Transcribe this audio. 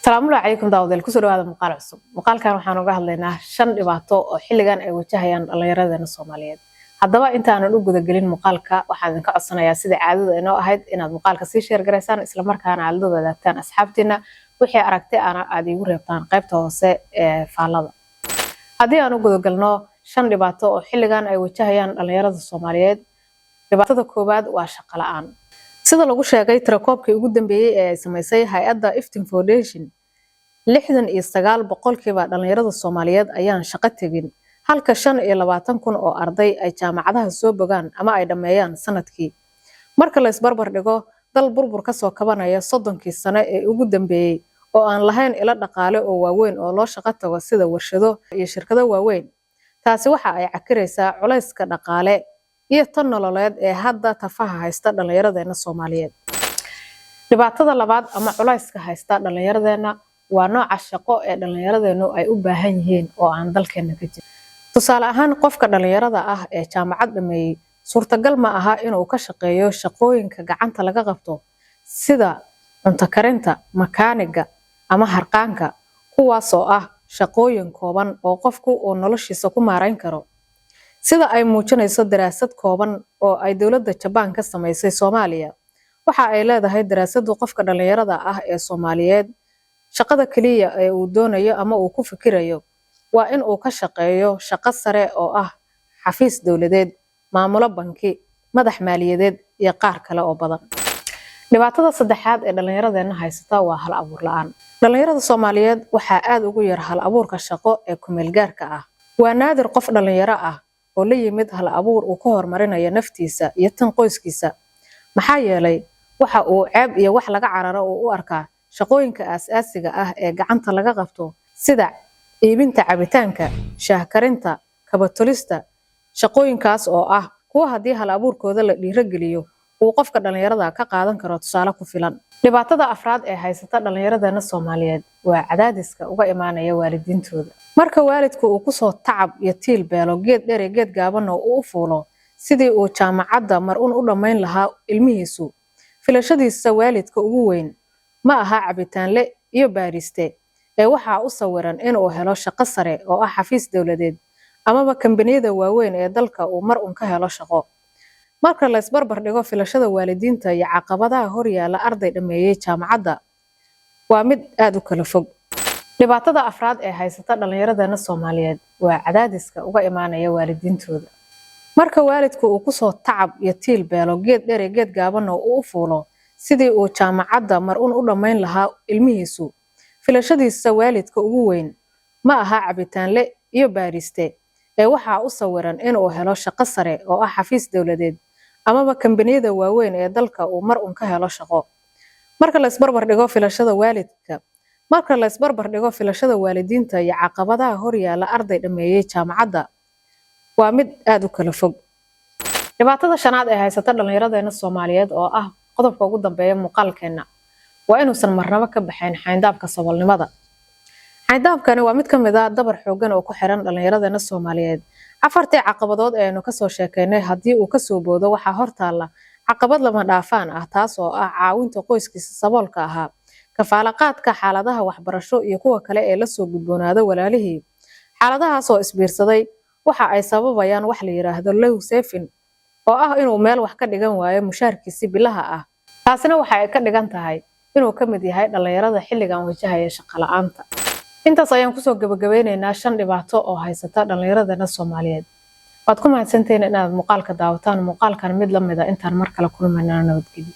Asalaamu calaykum daawadayaal, kusoo dhawaada muuqaal cusub. Muuqaalkan waxaan uga hadlaynaa shan dhibaato oo xilligan ay wajahayaan dhallinyaradeena Soomaaliyeed. Haddaba, intaanan u gudagelin muuqaalka, waxaan idinka codsanayaa, sida caadada inoo ahayd, inaad muuqaalka sii share garaysaan, islamarkaana aad la wadaagtaan asxaabtiina. Wixii aragti ana aad iigu reebtaan qaybta hoose ee faallada. Haddii aan u gudagalno shan dhibaato oo xilligan ay wajahayaan dhallinyarada Soomaaliyeed, dhibaatada koowaad waa shaqo la'aan. Sida lagu sheegay tirakoobkii ugu dambeeyey ee ay samaysay hay-adda Iftin Foundation, 69% dhalinyarada Soomaaliyeed ayaan shaqo tegin, halka 25,000 oo arday ay jaamacadaha soo bogaan ama ay dhammeeyaan sanadkii. Marka la isbarbar dhigo dal burbur kasoo kabanaya 30-kii sano ee ugu dambeeyey oo aan lahayn ilo dhaqaale oo waaweyn oo loo shaqo tago, sida warshado iyo shirkado waaweyn, taasi waxa ay cakiraysaa culayska dhaqaale iyo tan nololeed ee hadda tafaha haysta dhallinyaradeena Soomaaliyeed. Dhibaatada labaad ama culayska haysta dhallinyaradeena waa nooca shaqo ee dhallinyaradeenu ay u baahan yihiin oo aan dalkeena ka jirin. Tusaale ahaan, qofka dhallinyarada ah ee jaamacad dhameeyey suurtagal ma aha inuu ka shaqeeyo shaqooyinka gacanta laga qabto, sida cunto karinta, makaaniga ama harqaanka, kuwaas oo ah shaqooyin kooban oo qofku uu noloshiisa ku maarayn karo. Sida ay muujinayso daraasad kooban oo ay dowladda Jabaan ka samaysay Soomaaliya, waxa ay leedahay daraasadu, qofka dhallinyarada ah ee Soomaaliyeed shaqada kaliya ee uu doonayo ama uu ku fikirayo waa in uu ka shaqeeyo shaqo sare oo ah xafiis dowladeed, maamulo banki, madax maaliyadeed iyo qaar kale oo badan. Dhibaatada saddexaad ee dhallinyaradeena haysata waa hal abuur la'aan. Dhallinyarada Soomaaliyeed waxaa aad ugu yar hal abuurka shaqo ee kumeelgaarka ah. Waa naadir qof dhalinyaro ah oo la yimid hal abuur uu ku horumarinayo naftiisa iyo tan qoyskiisa, maxaa yeelay waxa uu ceeb iyo wax laga cararo uu u arkaa shaqooyinka aasaasiga ah ee gacanta laga qabto, sida iibinta cabitaanka, shaah karinta, kabatolista, shaqooyinkaas oo ah kuwa haddii hal abuurkooda la dhiirogeliyo uu qofka dhalinyarada ka qaadan karo tusaale ku filan. Dhibaatada afraad ee haysata dhallinyaradana Soomaaliyeed waa cadaadiska uga imaanaya waalidiintooda. Marka waalidku uu kusoo tacab iyo tiil beelo, geed dheer iyo geed gaabanna uu u fuulo sidii uu jaamacadda mar un u dhammayn lahaa ilmihiisu, filashadiisa waalidka ugu weyn ma aha cabitaanle iyo baariste, ee waxaa u sawiran inuu helo shaqo sare oo ah xafiis dowladeed amaba kambaniyada waaweyn ee dalka uu mar un ka helo shaqo. Marka la isbarbar dhigo filashada waalidiinta iyo caqabadaha horyaala arday dhammeeyey jaamacadda, waa mid aada u kala fog. Dhibaatada afraad ee haysata dhallinyaradana Soomaaliyeed waa cadaadiska uga imaanaya waalidiintooda. Marka waalidku uu kusoo tacab iyo tiil beelo, geed dheer iyo geed gaabanna uu u fuulo sidii uu jaamacadda mar un u dhammayn lahaa ilmihiisu, filashadiisa waalidka ugu weyn ma aha cabitaanle iyo baariste, ee waxaa u sawiran inuu helo shaqo sare oo ah xafiis dowladeed amaba kambaniyada waaweyn ee dalka uu mar un ka helo shaqo. Marka la isbarbar dhigo filashada waalidiinta iyo caqabadaha horyaala arday dhammeeyey jaamacadda, waa mid aada u kala fog. Dhibaatada shanaad ee haysata dhallinyaradeena Soomaaliyeed, oo ah qodobka ugu dambeeya muuqaalkeenna, waa inuusan marnabo ka baxayn xayndaabka saboolnimada. Xayndaabkani waa mid ka mid ah dabar xoogan oo ku xiran dhallinyaradeena Soomaaliyeed. Afartii caqabadood ee aynu kasoo sheekeynay haddii uu kasoo boodo, waxaa hortaalla caqabad lama dhaafaan ah, taas oo ah caawinta qoyskiisa saboolka ahaa, kafaalaqaadka xaaladaha waxbarasho iyo kuwa kale ee lasoo gudboonaada walaalihii. Xaaladahaas oo isbiirsaday waxa ay sababayaan wax la yiraahdo low saving, oo ah inuu meel wax ka dhigan waayo mushaarkiisi bilaha ah. Taasina waxa ay ka dhigan tahay inuu ka mid yahay dhallinyarada xilligan wajahaya shaqo la'aanta. Intaas ayaan kusoo gabagabeyneynaa shan dhibaato oo haysata dhallinyaradana Soomaaliyeed. Waad ku mahadsantihiin inaad muuqaalka daawataan. Muuqaalkan mid la mid ah intaan mar kale kulmaynana, nabadgelyo.